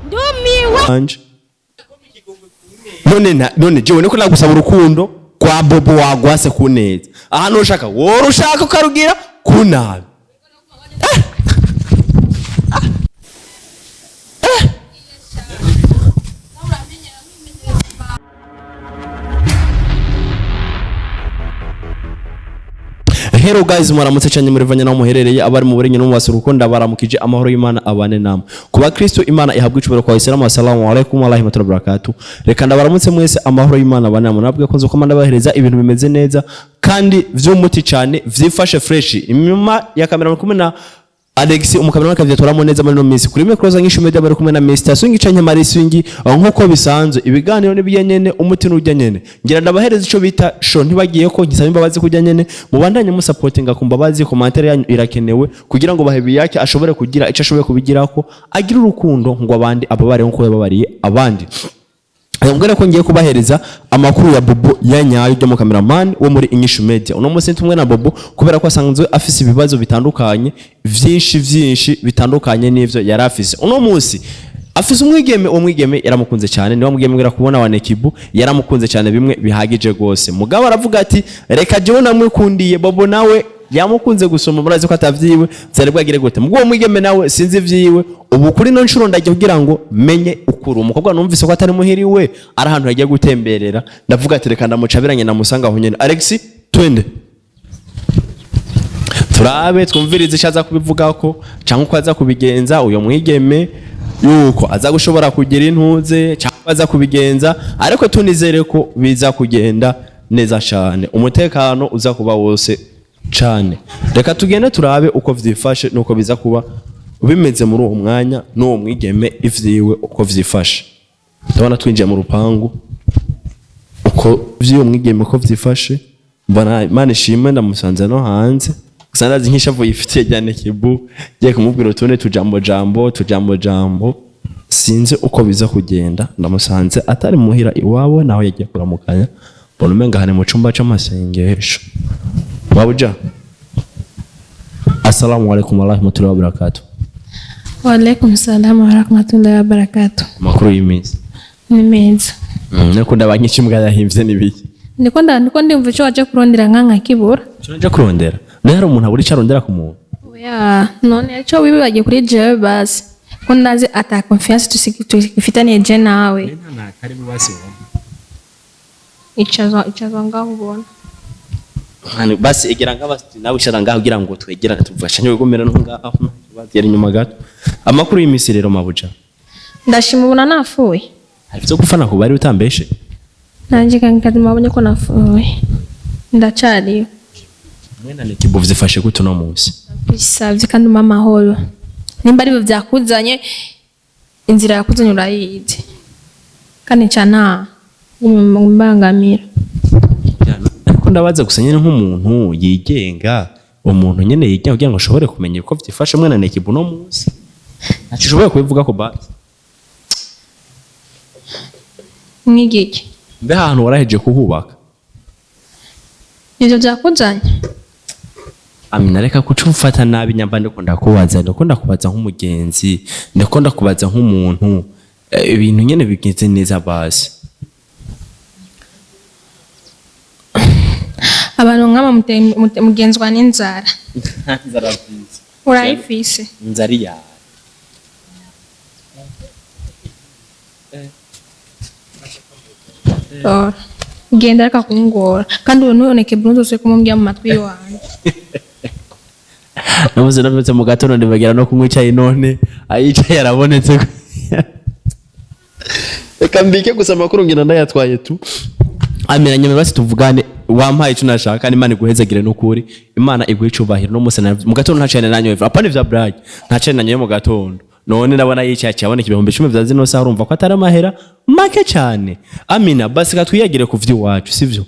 Ndumiwe. Anje. None none jewe niko nagusaba urukundo kwa Bobo wagwase kuneza. Ahantu ushaka wora ushaka ukarugira kunabi. Hello guys, muramutse cyane muri vanya naho muherereye, abari mu burenge no mu basuruko, ndabaramukije, amahoro y'Imana abane namwe. Ku bakristo Imana ihabwa icubahiro, kwa Isilamu assalamu alaikum wa rahmatullahi wa barakatuh. Reka ndabaramutse mwese, amahoro y'Imana abane namwe. Nabwiye ko nzokoma ndabahereza ibintu bimeze neza kandi vy'umuti cyane, vyifashe fresh. Inyuma ya kamera muri kumwe na Alex, umukamera akavyatoramo neza muri no minsi. Kuri mikoro za Nyishu Media bari kumwe na Mr. Swingi canke Mari Swingi, aho nkuko bisanzwe ibiganiro nibijya nyene, umuti nujya nyene. Ngira ndabahereza ico bita show, ntibagiye ko nkisaba imbabazi kujya nyene, mubandanye musupportinga ku mbabazi, commentaire yanyu irakenewe kugira ngo bahebi yake ashobore kugira ico ashoboye kubigirako, agira urukundo ngo abandi ababare nkuko yababariye abandi. Mbwira ko ngiye kubahereza amakuru ya Bobo ya nyayo ryo mu cameraman wo muri Inyishu Media. Uno munsi tumwe na Bobo kubera ko asanzwe afise ibibazo bitandukanye vyinshi vyinshi bitandukanye n'ivyo yari afise. Uno munsi afise umwigeme, uwo mwigeme yaramukunze cyane, niwe mwigeme ngira kubona wa Nekibu yaramukunze cyane bimwe bihagije gose. Mugabo aravuga ati reka jewe namwikundiye, Bobo nawe yamukunze gusoma, murazi ko atavyiwe vyari bwagire gute. Mugabo uwo mwigeme nawe sinzi ivyiwe. Ubu kuri no nshuro ndajya kugira ngo menye ukuri. Umukobwa numvise ko atari muhiriwe, ari ahantu yagiye gutemberera, ndavuga ati reka ndamucabiranye namusanga aho nyene. Alex, twende turabe twumvirize icyo aza kubivugako cyangwa uko aza kubigenza uyo mwigeme, yuko aza gushobora kugira intuze cyangwa aza kubigenza, ariko tunizere ko biza kugenda neza cyane, umutekano uza kuba wose cyane. Reka tugende turabe uko vyifashe nuko biza kuba bimeze muri uwo mwanya n'uwo mwigeme ivyiwe uko vyifashe. Ndabona twinjiye mu rupangu, uko vy'uwo mwigeme uko vyifashe, mbona Imana ishimwe ndamusanze no hanze. Gusa ndazi nk'ishavu yifitiye rya Kibu, ngiye kumubwira utundi tujambo jambo tujambo jambo, sinzi uko biza kugenda. Ndamusanze atari muhira iwawe, naho yagiye kuramukanya, mbona umenga hani mu cumba c'amasengesho. Wabuja, assalamu alaikum warahmatullahi wabarakatuh. Waalaikum salamu warahmatullahi wabarakatuh. Amakuru y'iminsi? Ni meza. Niko ndabanyica imbwa yahimvye n'ibiki? Ndiko ndumva ico waje kurondera nka nkakibura. Ico nje kurondera, naho hari umuntu abura ico arondera ku muntu. Oya, none ico wibagiye kuri jewe basi. Ko ndazi ata confiance tugifitaniye je nawe. Icazwa ngaho ubona. Hani basi egera ngaba nawe ishara ngaho kugira ngo twegerane tuvashanye wigumira no ngaho bagera inyuma gato. Amakuru y'imisi rero mabuja? Ndashima, ubona nafuye. Hari ivyo gufana ku bari utambeshe. Nanje kandi mabonye ko nafuye. Ndacariyo. Mwena Nekibu vyifashe gute uno munsi? Bisavye kandi umpa amahoro. Nimba arivyo vyakuzanye, inzira yakuzanye urayizi. Kandi nca nta mbangamira. Ariko ndabaza gusa nyene nk'umuntu yigenga, umuntu nyene yigenga kugira ngo ashobore kumenya uko vyifashe mwena Nekibu uno munsi. Ntaco ushoboye kubivuga ko basi. Mwigiki. Mbe ahantu warahejeje kuhubaka? Ivyo vyakuzanye? Amina, reka kuca umfata nabi nyamba, ndiko ndakubaza, ndiko ndakubaza nk'umugenzi, ndiko ndakubaza nk'umuntu, ibintu nyene bigenze neza basi. Abantu nk'aba mugenzwa n'inzara. Urayifise. Inzara yawe. Ora. Genda reka kungora. Kandi ubu ntuboneke burundu usuye kumumbwira mu matwi yiwanje. Nabuze navyutse mu gatondo ndibagera no kunywa icayi, none ayicaye arabonetse. Reka mbike gusa amakuru ngira ndayatwaye tu. Amina, nyuma basi tuvugane, wampaye ico nashaka, Imana iguhezagire n'ukuri, Imana iguhe icubahiro. No munsi mu gatondo nta cane nanyoye, apana ivya brag, nta cane nanyoye mu gatondo. None ndabona yicaye acaboneka 10,000 vya zino saha, urumva ko atari amahera make cane. Amina, basi katwiyagire ku vy'iwacu, sivyo?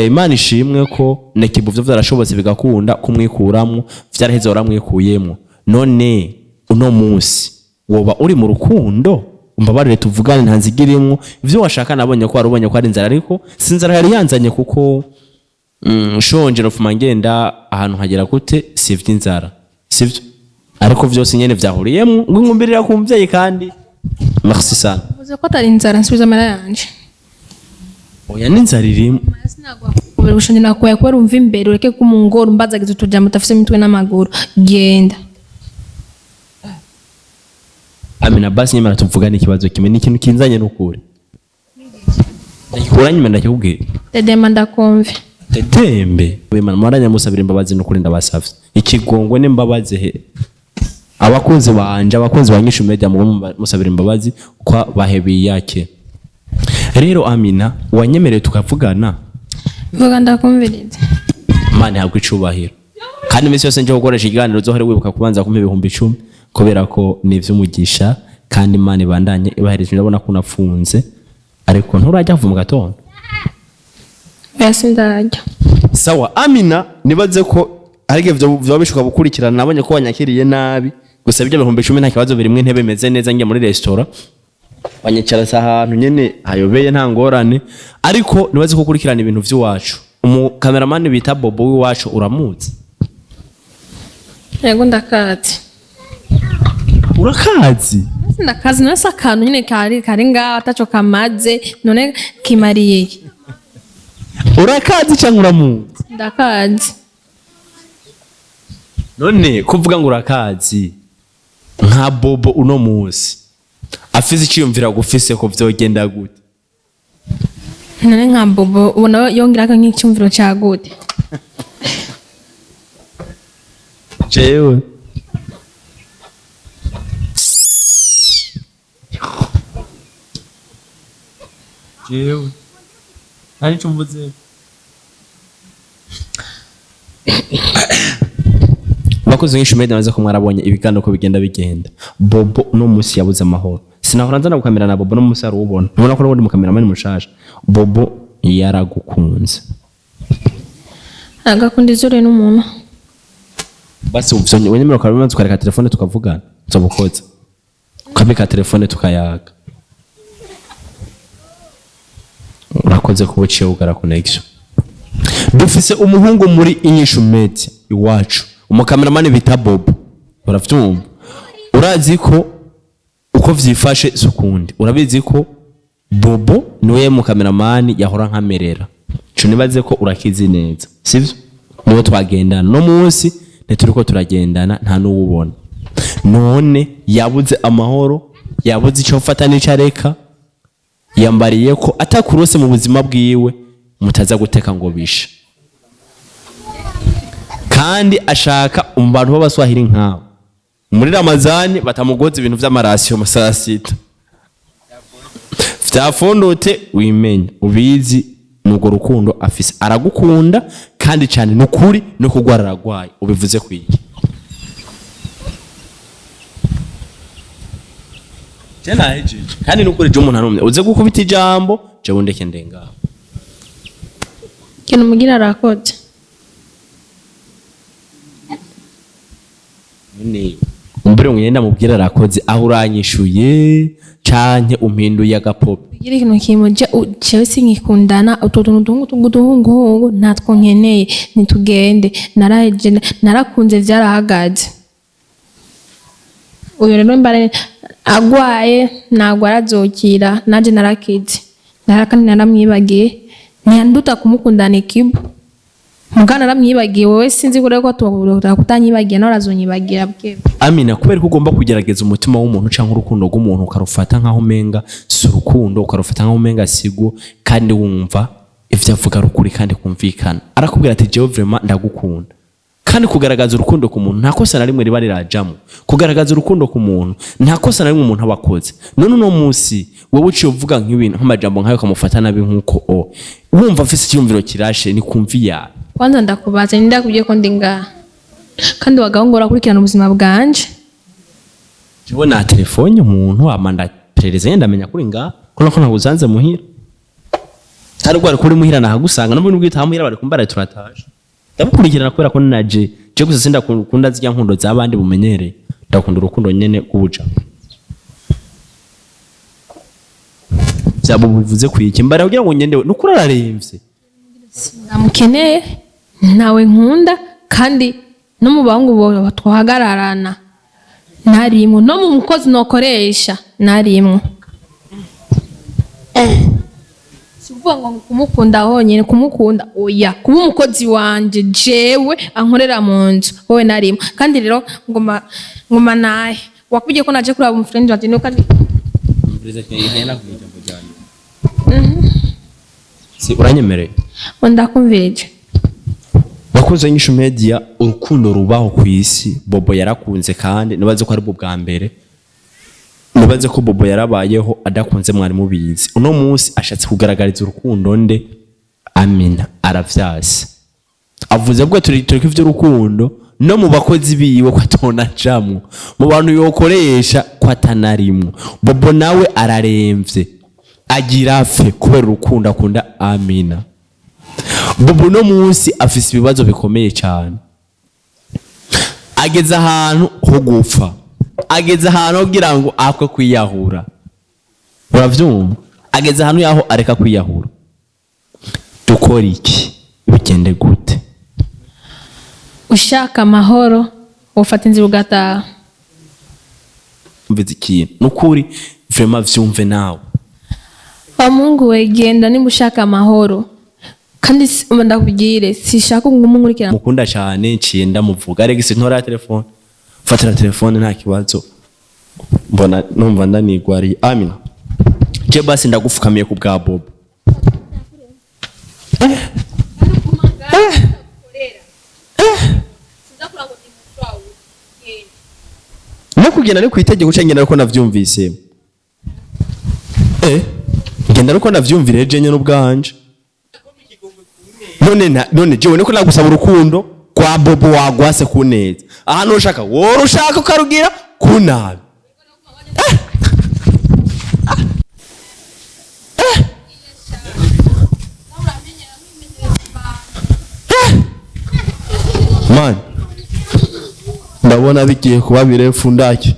Imana ishimwe ko Nekibu vyo vyarashobotse bigakunda kumwikuramwo, vyaraheze waramwikuyemwo. None uno munsi woba uri mu rukundo? Umbabarire tuvugane nta nzigirimwo, ivyo washaka nabonye ko warubonye ko ari inzara, ariko si inzara yari yanzanye kuko nshonje nofuma ngenda ahantu nkagera gute, si ivy'inzara sivyo, ariko vyose nyene vyahuriyemwo ngo nkumbirira ku muvyeyi kandi Merci sana. Uvuze ko atari inzara, nsubiza amara yanje. Oya, n'inzara irimo. Kubera ubushanje nakuye, kubera umva imbere, ureke kumungora umbazagiza utujambo utafise imitwe n'amaguru. Genda. Amina, basi nyamara tuvugane ikibazo kimwe, ni ikintu kinzanye n'ukuri ndakikura nyuma ndakikubwira. Dedema ndakumve. Tetembe wimana mwaranya musabira imbabazi n'ukuri, ndabasavye ikigongwe n'imbabazi he abakunzi banje, abakunzi ba Nyishu Media, mu musabira imbabazi kwa bahebeye yake. Rero Amina, wanyemereye tukavugana? Vuga ndakumviriza. Imana ihabwe icubahiro, kandi iminsi yose nje gukoresha ikiganiro uzohore wibuka kubanza kumpa 10,000, kubera ko ni ivy'umugisha, kandi Imana ibandanye ibahereje. Ndabona ko unafunze, ariko nturajya kuva mu gatondo. Oya, sindarya. Sawa Amina, nibaze ko ariko ivyo vyoba bishoboka gukurikirana. Nabonye ko wanyakiriye nabi gusa, ibyo 10,000 nta kibazo, birimwo intebe imeze neza, ngiye muri restaurant wanyicara ahantu nyene hayobeye, nta ngorane. Ariko nibaze ko ukurikirana ibintu vy'iwacu, umukameramani bita Bobo w'iwacu uramuzi? Yego, ndakazi. Urakazi? Ndakazi. None se akantu nyine kari ngaho ataco kamaze, none kimariye iki? Urakazi cyangwa uramuzi? Ndakazi. None kuvuga ngo urakazi, nka Bobo uno munsi afise iciyumvira gufise ko vyogenda gute? None nka Bobo ubona yongerako nk'icyumviro ca gute? Jewe jewe nta nico mvuze. Bakozi Nyinshi Media, naze ko mwarabonye ibiganiro ko bigenda bigenda. Bobo uno munsi yabuze amahoro, sinahora nzana gukamera na Bobo, no munsi aruwubona, ubona ko n'ubundi mukameramani mushasha. Bobo yaragukunze. Agakunda izuru n'umuntu. Basi uvyo wenyemera ukabimanza ukareka telefone tukavugana, nzobukoza ukabika telefone tukayaga. Urakoze kuba uciye ugara connection. Dufise umuhungu muri Inyishu Media iwacu, umukameramani bita Bobo, uravyumva? Urazi ko uko vyifashe si ukundi, urabizi ko Bobo niwe mukameramani yahora nkamerera ico, nibaze ko urakizi neza, sivyo? Niwe twagendana, no munsi ntituriko turagendana, nta n'uwubona. None yabuze amahoro, yabuze ico mfata n'ico areka, yambariye ko atakurose mu buzima bwiwe mutaza guteka ngo bishe, kandi ashaka mu bantu b'abaswahili nk'abo muri Ramazani batamugoza ibintu vy'amarasiyo mu saa sita vyafondotse. Wimenya ubizi nubwo rukundo afise, aragukunda kandi cyane, nukuri no kugwara aragwaye. Ubivuze kwiki? Je nahejeje, kandi nukuri je umuntu arumye uze gukubita ijambo, jewe ndeke ndengaho. Ikintu mugira arakoze. None umbere ngenda mubwira arakoze, aho uranyishuye canke umpinduye agapope? Kugira ikintu kimuje, jewe sinkikundana utwo tuntu tw'uduhunguhungu, ntatwo nkeneye, nitugende. Naraheje, narakunze, vyarahagaze. Uyu rero mbare agwaye ntabwo arazokira, nanje narakize, kandi naramwibagiye. Ntiyanduta kumukundana ikibu muga naramwibagiye. Wowe sinzi kure ko kutanyibagiye, nawe arazonyibagira bwewe. Amina, kubera ko ugomba kugerageza umutima w'umuntu cyangwa urukundo rw'umuntu, ukarufata nk'aho umenga si urukundo, ukarufata nk'aho umenga sigo, kandi wumva ivyo avuga ari ukuri kandi kumvikana. Arakubwira ati jewe vraiment ndagukunda, kandi kugaragaza urukundo ku muntu nta kosa na rimwe riba rirajamo. Kugaragaza urukundo ku muntu nta kosa na rimwe umuntu aba akoze. None uno munsi wowe uciye uvuga nk'ibintu nk'amajambo nk'ayo, ukamufata nabi nk'uko o wumva afise icyumviro kirashe ni kumvi yawe. Kwanza ndakubaza, ninde yakubwiye ko ndi ngaha? Kandi wagaho ngo urakurikirana ubuzima bwanje. Jewe na telefone umuntu ama ndaperereza yenda ndamenya kuri ngaha ko nako ntagusanze muhira, kandi ubwo kuri muhira nahagusanga n'ubundi bwita muhira bari kumbara turataje. Ndabukurikirana kubera ko naje je gusa sindakunda zirya nkundo z'abandi bumenyereye, ndakunda urukundo nyene rw'ubuja vyabo. Bivuze kwiki mbara kugira ngo ngende nukuri araremvye? Ndamukeneye, ntawe nkunda, kandi no mu bahungu bo twahagararana narimwe, no mu mukozi nokoresha narimwe. Kuvuga ngo kumukunda honyine, kumukunda oya, kuba umukozi wanje jewe ankorera mu nzu wowe narimo. Kandi rero ngoma ngoma nahe wakubwiye ko naje kuraba umufriend wanje nuko kandi. Si uranyemereye? Ndakumvirije. Bakunze Inyishu Media, urukundo rubaho ku isi. Bobo yarakunze, kandi nibaze ko ari bwo bwa mbere, nibaze ko Bobo yarabayeho adakunze, mwari mubizi. Uno munsi ashatse kugaragariza urukundo nde? Amina. Aravyase, avuze bwo turi tureka ivy'urukundo no mu bakozi biwe ko atonajamwo, mu bantu yokoresha ko atanarimwo. Bobo nawe araremvye, agira apfe kubera urukundo akunda Amina. Bobo uno munsi afise ibibazo bikomeye cyane, ageze ahantu ho gupfa, ageze ahantu ho kugira ngo akwe kwiyahura. Uravyumva? Ageze ahantu yaho areka kwiyahura. Dukora iki? Bigende gute? Ushaka amahoro ufata inzira ugataha. Mvize ikintu nukuri, vraiment vyumve nawe. Wa muhungu we, genda niba ushaka amahoro. Kandi ndakubwire, sishaka ngo umunkurikirana. Mukunda cyane, nciye ndamuvuga. Alex, ntora telefone, fatira telefone, nta kibazo. Mbona numva ndanigwariye. Amina, je basi ndagufukamiye ku bwa Bobo. No kugenda ni kwitegeko uca ngenda, ariko navyumvise ngenda, ariko navyumvire je nyene ubwanje. None none jewe niko nagusaba urukundo kwa Bobo, wagwase kuneza ahantu ushaka, wora ushaka ukarugira kunabi. Man, ndabona bigiye kuba birefu ndaki.